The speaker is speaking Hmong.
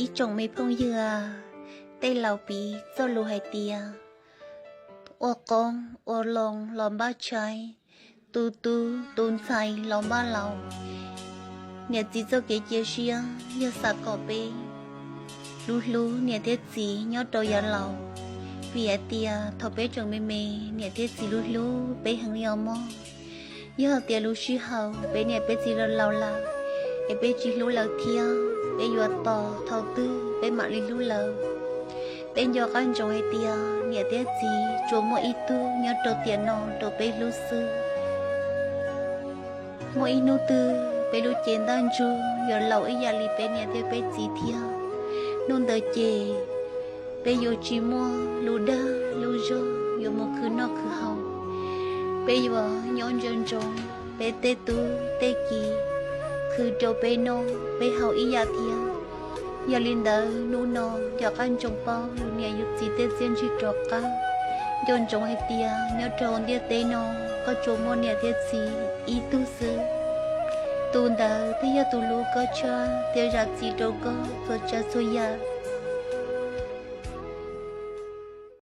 Ib tsoom me phooj ywg, tej laus piv txoj lus hais tias, ua qoob ua loo los npaj tshaib, tu tub tu ntxhais los npaj laus. Niam txiv txoj kev cia siab yog xav kom peb hlub hlub niam thiab txiv nyob rau yav laus, vim hais tias thaum peb tseem me me, niam thiab txiv hlub hlub peb heev li os mog. Yog tias lub sij hawm peb niam peb txiv los laus lawm, es peb tsis hlub lawv thiab, peb yuav tos thaum twg peb mam li hlub lawv? Peb nco qab ntsoov hais tias niam thiab txiv tsuas muaj ib tug nyob rau tiam no rau peb hlub xwb. Muaj ib hnub twg peb lub cev ntaj ntsug yuav laus ib yam li peb niam thiab peb txiv thiab, hnub ntawd ces peb yuav tsis muaj lub dag lub zog yuav mus khwv noj khwv haus. Peb yuav nyob ntsoov ntsoov peb tej tub tej kiv khwv rau peb noj peb haus ib yam thiab. Yog li ntawd hnub no nco qab ntsoov paub yus niam yus txiv tej txiaj ntsig rov qab. Nco ntsoov hais tias nyob rau ntiaj teb no, koj tsuas muaj niam thiab txiv ib tug xwb. Tus ntawd thiaj yog tus hlub koj tshaj thiab zam txim rau koj txhua tsav txhua yam.